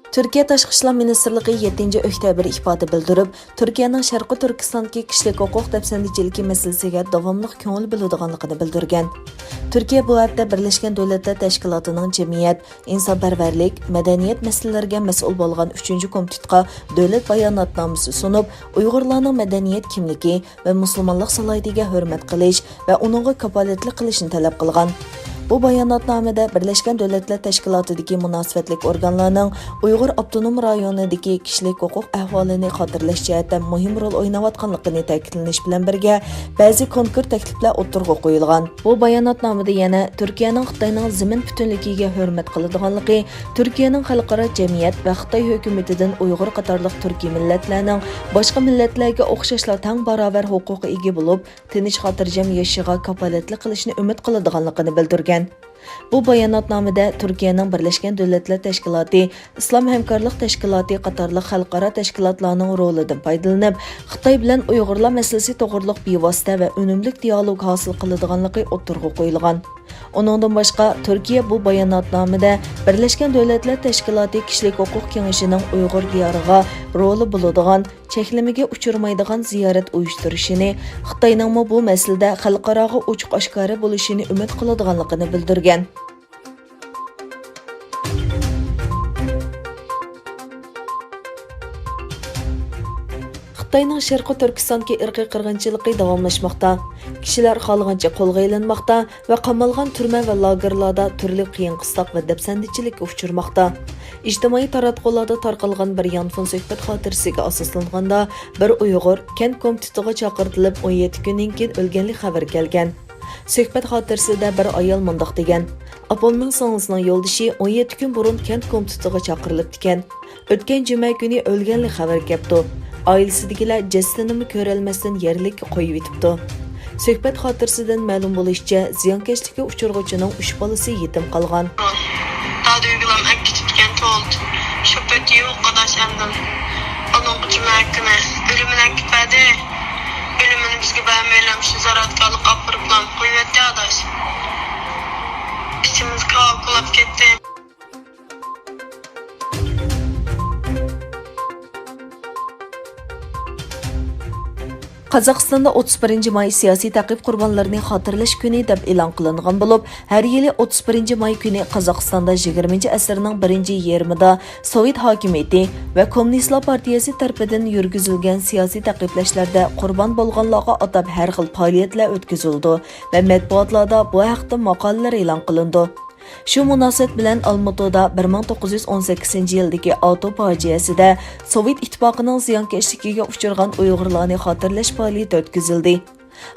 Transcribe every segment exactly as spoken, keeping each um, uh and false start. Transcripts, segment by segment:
تۈركىيە تاشقى ئىشلار مىنىستىرلىقى يەتتىنچى ئۆكتەبىر ئىپادە بىلدۈرۈپ، تۈركىيەنىڭ شەرقىي تۈركىستاندىكى كىشىلىك ھوقۇق دەپسەندىچىلىكى مەسىلىسىگە داۋاملىق كۆڭۈل بۆلىدىغانلىقىنى بىلدۈرگەن. تۈركىيە بۇ ھەپتە بىرلەشكەن دۆلەتلەر تەشكىلاتىنىڭ جەمئىيەت، ئىنسانپەرۋەرلىك، مەدەنىيەت مەسىلىلىرىگە مەسئۇل بولغان ئۈچىنچى كومىتېتقا دۆلەت باياناتنامىسى سۇنۇپ، ئۇيغۇرلارنىڭ مەدەنىيەت كىملىكى ۋە مۇسۇلمانلىق سالاھىيىتىگە ھۆرمەت قىلىش ۋە ئۇنىڭغا كاپالەتلىك قىلىشنى تەلەپ قىلغان. بۇ باياناتنامىدە بىرلەشكەن دۆلەتلەر تەشكىلاتىدىكى مۇناسىۋەتلىك ئورگانلارنىڭ ئۇيغۇر ئاپتونوم رايونىدىكى كىشىلىك ھوقۇق ئەھۋالىنى خاتىرىلەش جەھەتتە مۇھىم رول ئويناۋاتقانلىقىنى تەكىتلىنىش بىلەن بىرگە، بەزى كونكرېت تەكلىپلەر ئوتتۇرىغا قويۇلغان. بۇ باياناتنامىدە يەنە تۈركىيەنىڭ خىتاينىڭ زېمىن پۈتۈنلۈكىگە ھۆرمەت قىلىدىغانلىقى، تۈركىيەنىڭ خەلقئارا جەمئىيەت ۋە خىتاي ھۆكۈمىتىدىن ئۇيغۇر قاتارلىق تۈركىي مىللەتلەرنىڭ باشقا مىللەتلەرگە ئوخشاشلا تەڭ باراۋەر ھوقۇققا ئىگە بولۇپ، تىنچ-خاتىرجەم ياشىشىغا كاپالەتلىك قىلىشنى ئۈمىد قىلىدىغانلىقىنى بىلدۈرگەن. بۇ باياناتنامىدە تۈركىيەنىڭ بىرلەشكەن دۆلەتلەر تەشكىلاتى، ئىسلام ھەمكارلىق تەشكىلاتى قاتارلىق خەلقئارا تەشكىلاتلارنىڭ رولىدىن پايدىلىنىپ، خىتاي بىلەن ئۇيغۇرلار مەسىلىسى توغرۇلۇق بىۋاسىتە ۋە ئۈنۈملۈك دىئالوگ ھاسىل قىلىدىغانلىقى ئوتتۇرىغا قويۇلغان. ئۇنىڭدىن باشقا، تۈركىيە بۇ باياناتنامىدە بىرلەشكەن دۆلەتلەر تەشكىلاتى كىشىلىك ھوقۇق كېڭىشىنىڭ ئۇيغۇر دىيارىغا رولى بولىدىغان، چەكلىمىگە ئۇچرىمايدىغان زىيارەت ئۇيۇشتۇرۇشىنى، خىتاينىڭمۇ بۇ مەسىلىدە خەلقئاراغا ئوچۇق-ئاشكارا بولۇشىنى ئۈمىد قىلىدىغانلىقىنى بىلدۈرگەن. خىتاينىڭ شەرقىي تۈركىستاندىكى ئىرقىي قىرغىنچىلىقى داۋاملاشماقتا. كىشىلەر خالىغانچە قولغا ئېلىنماقتا ۋە قامالغان تۈرمە ۋە لاگېرلاردا تۈرلۈك قىيىن-قىستاق ۋە دەپسەندىچىلىككە ئۇچرىماقتا. ئىجتىمائىي تاراتقۇلاردا تارقالغان بىر يانفون سۆھبەت خاتىرىسىگە ئاساسلانغاندا، بىر ئۇيغۇر كەنت كومىتېتىغا چاقىرتىلىپ، ئون يەتتە كۈندىن كېيىن ئۆلگەنلىك خەۋىرى كەلگەن. سۆھبەت خاتىرىسىدە بىر ئايال مۇنداق دېگەن: «ئاپامنىڭ سىڭلىسىنىڭ يولدىشى ئون يەتتە كۈن بۇرۇن كەنت كومىتېتىغا چاقىرىلىپتىكەن. ئۆتكەن جۈمە كۈنى ئۆلگەنلىك خەۋىرى كەپتۇ. ئائىلىسىدىكىلەر جەسىتىنىمۇ كۆرەلمەستىن يەرلىككە قويۇۋېتىپتۇ.» سۆھبەت خاتىرىسىدىن مەلۇم بولۇشىچە، زىيانكەشلىككە ئۇچرىغۇچىنىڭ ئۈچ بالىسى يېتىم قالغان. دادۈگىلەم ئەكېتىپتىكەن تولدى. شۇ پېتى يوق ئاداش ئەمدىم. ئانىڭغا جۈمە كۈنى ئۆلۈمىنى ئەكېتىپ بەردى. ئۆلۈمىنى بىزگە بەرمەيلەم، شۇ زاراتكارلىق ئاپىرىپلام قويۇۋەتتى ئاداش. ئىچىمىز كاۋاپ بولاپ كەتتى. قازاقىستاندا ئوتتۇز بىرىنچى ماي سىياسىي تەقىب قۇربانلىرىنى خاتىرىلەش كۈنى دەپ ئېلان قىلىنغان بولۇپ، ھەر يىلى ئوتتۇز بىرىنچى ماي كۈنى قازاقىستاندا يىگىرمىنچى ئەسىرنىڭ بىرىنچى يېرىمىدا سوۋېت ھاكىمىيىتى ۋە كوممۇنىستلار پارتىيەسى تەرىپىدىن يۈرگۈزۈلگەن سىياسىي تەقىبلەشلەردە قۇربان بولغانلارغا ئاتاپ ھەر خىل پائالىيەتلەر ئۆتكۈزۈلىدۇ ۋە مەتبۇئاتلاردا بۇ ھەقتە ماقالىلەر ئېلان قىلىنىدۇ. شۇ مۇناسىۋەت بىلەن ئالمۇتىدا بىر مىڭ توققۇز يۈز ئون سەككىزىنچى يىلدىكى ئاتو پاجىئەسىدە سوۋېت ئىتتىپاقىنىڭ زىيانكەشلىكىگە ئۇچرىغان ئۇيغۇرلارنى خاتىرىلەش پائالىيىتى ئۆتكۈزۈلدى.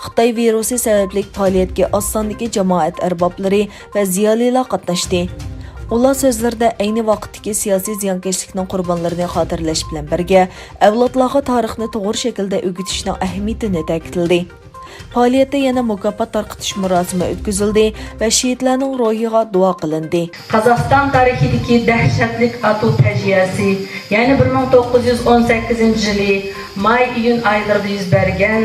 خىتاي ۋىرۇسى سەۋەبلىك پائالىيەتكە ئاز ساندىكى جامائەت ئەربابلىرى ۋە زىيالىيلار قاتناشتى. ئۇلار سۆزلىرىدە ئەينى ۋاقىتتىكى سىياسىي زىيانكەشلىكنىڭ قۇربانلىرىنى خاتىرىلەش بىلەن بىرگە، ئەۋلادلارغا تارىخنى توغرا شەكىلدە ئۆگىتىشنىڭ ئەھمىيىتىنى تەكىتلىدى. پائالىيەتتە يەنە مۇكاپات تارقىتىش مۇراسىمى ئۆتكۈزۈلدى ۋە شېھىتلەرنىڭ روھىغا دۇئا قىلىندى. قازاقىستان تارىخىدىكى دەھشەتلىك ئاتو پاجىئەسى، يەنى بىر مىڭ توققۇز يۈز ئون سەككىزىنچى يىلى ماي، ئىيۇن ئايلىرىدا يۈز بەرگەن،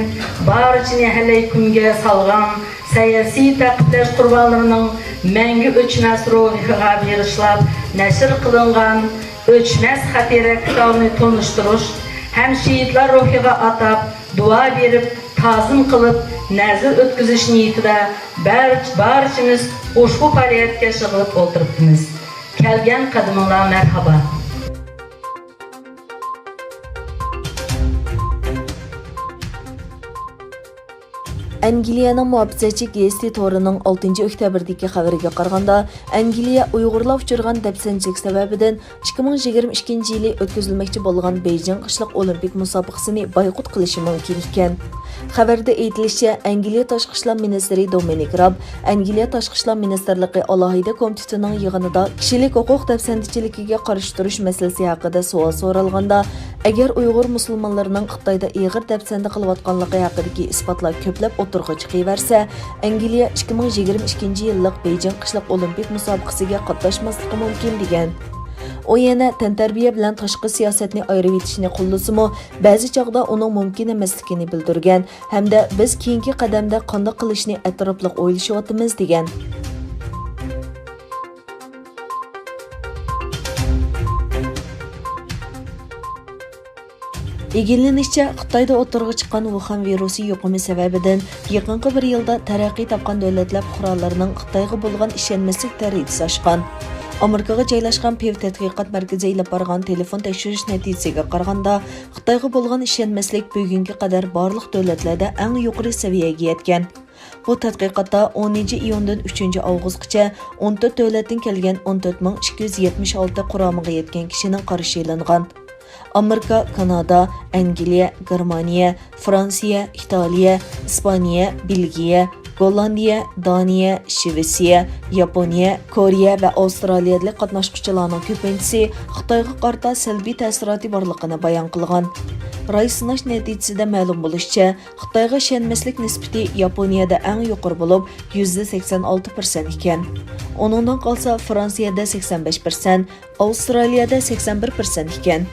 بارچىنى ھەلەيكۈنگە سالغان سىياسىي تەقىبلەش قۇربانلىرىنىڭ مەڭگۈ ئۆچمەس روھىغا بېغىشلاپ نەشر قىلىنغان ئۆچمەس خاتىرە كىتابىنى تونۇشتۇرۇش ھەم شېھىتلار روھىغا ئاتاپ دۇئا بېرىپ، تازىم قىلىپ، نەزىر ئۆتكۈزۈش نىيىتىدە بەر-، بارچىمىز ئۇشبۇ پائالىيەتكە يىغىلىپ ئولتۇرۇپتىمىز. كەلگەن قەدىمىڭلار مەرھابا! ئەنگلىيەنىڭ مۇھاپىزەتچى گېزىتى تورىنىڭ ئالتىنچى ئۆكتەبىردىكى خەۋىرىگە قارىغاندا، ئەنگلىيە ئۇيغۇرلار ئۇچرىغان دەپسەندىچىلىك سەۋەبىدىن ئىككى مىڭ يىگىرمە ئىككىنچى يىلى ئۆتكۈزۈلمەكچى بولغان بېيجىڭ قىشلىق ئولىمپىك مۇسابىقىسىنى بايقۇت قىلىشى مۇمكىن ئىكەن. خەۋەردە ئېيتىلىشىچە، ئەنگلىيە تاشقى ئىشلار مىنىستىرى دومىنىك راب ئەنگلىيە تاشقى ئىشلار مىنىستىرلىقى ئالاھىدە كومىتېتىنىڭ يىغىنىدا كىشىلىك ھوقۇق دەپسەندىچىلىكىگە قارشى تۇرۇش مەسىلىسى ھەققىدە سوئال سورالغاندا، ئەگەر ئۇيغۇر مۇسۇلمانلىرىنىڭ خىتايدا ئېغىر دەپسەندە قىلىۋاتقانلىقى ھەققىدىكى ئىسپاتلار كۆپلەپ ئوتتۇرىغا چىقىۋەرسە، ئەنگلىيە ئىككى مىڭ يىگىرمە ئىككىنچى يىللىق بېيجىڭ قىشلىق ئولىمپىك مۇسابىقىسىگە قاتناشماسلىقى مۇمكىن، دېگەن. ئۇ يەنە تەنتەربىيە بىلەن تاشقى سىياسەتنى ئايرىۋېتىشنى قوللىسىمۇ، بەزى چاغدا ئۇنىڭ مۇمكىن ئەمەسلىكىنى بىلدۈرگەن ھەمدە بىز كېيىنكى قەدەمدە قانداق قىلىشنى ئەتراپلىق ئويلىشىۋاتىمىز، دېگەن. ئىگىلىنىشىچە، خىتايدا ئوتتۇرىغا چىققان ۋۇخەن ۋىرۇسى يۇقۇمى سەۋەبىدىن يېقىنقى بىر يىلدا تەرەققىي تاپقان دۆلەتلەر پۇقرالىرىنىڭ خىتايغا بولغان ئىشەنمەسلىك دەرىجىسى ئاشقان. ئامېرىكىغا جايلاشقان پىۋ تەتقىقات مەركىزى ئېلىپ بارغان تېلېفون تەكشۈرۈش نەتىجىسىگە قارىغاندا، خىتايغا بولغان ئىشەنمەسلىك بۈگۈنگە قەدەر بارلىق دۆلەتلەردە ئەڭ يۇقىرى سەۋىيەگە يەتكەن. بۇ تەتقىقاتتا ئونىنچى ئىيۇندىن ئۈچىنچى ئاۋغۇستقىچە ئون تۆت دۆلەتتىن كەلگەن ئون تۆت مىڭ ئىككى يۈز يەتمىش ئالتە قۇرامىغا يەتكەن كىشىنىڭ قارىشى ئېلىنغان. ئامېرىكا، كانادا، ئەنگلىيە، گېرمانىيە، فرانسىيە، ئىتالىيە، ئىسپانىيە، بېلگىيە، گوللاندىيە، دانىيە، شىۋېتسىيە، ياپونىيە، كورېيە ۋە ئاۋسترالىيەدىكى قاتناشقۇچىلارنىڭ كۆپىنچىسى خىتايغا قارىتا سەلبىي تەسىراتى بارلىقىنى بايان قىلغان. راي سىناش نەتىجىسىدە مەلۇم بولۇشىچە، خىتايغا ئىشەنمەسلىك نىسبىتى ياپونىيەدە ئەڭ يۇقىرى بولۇپ، يۈزدە سەكسەن ئالتە پىرسەنت ئىكەن. ئۇنىڭدىن قالسا، فرانسىيەدە سەكسەن بەش پىرسەنت، ئاۋسترالىيەدە سەكسەن بىر پىرسەنت ئىكەن.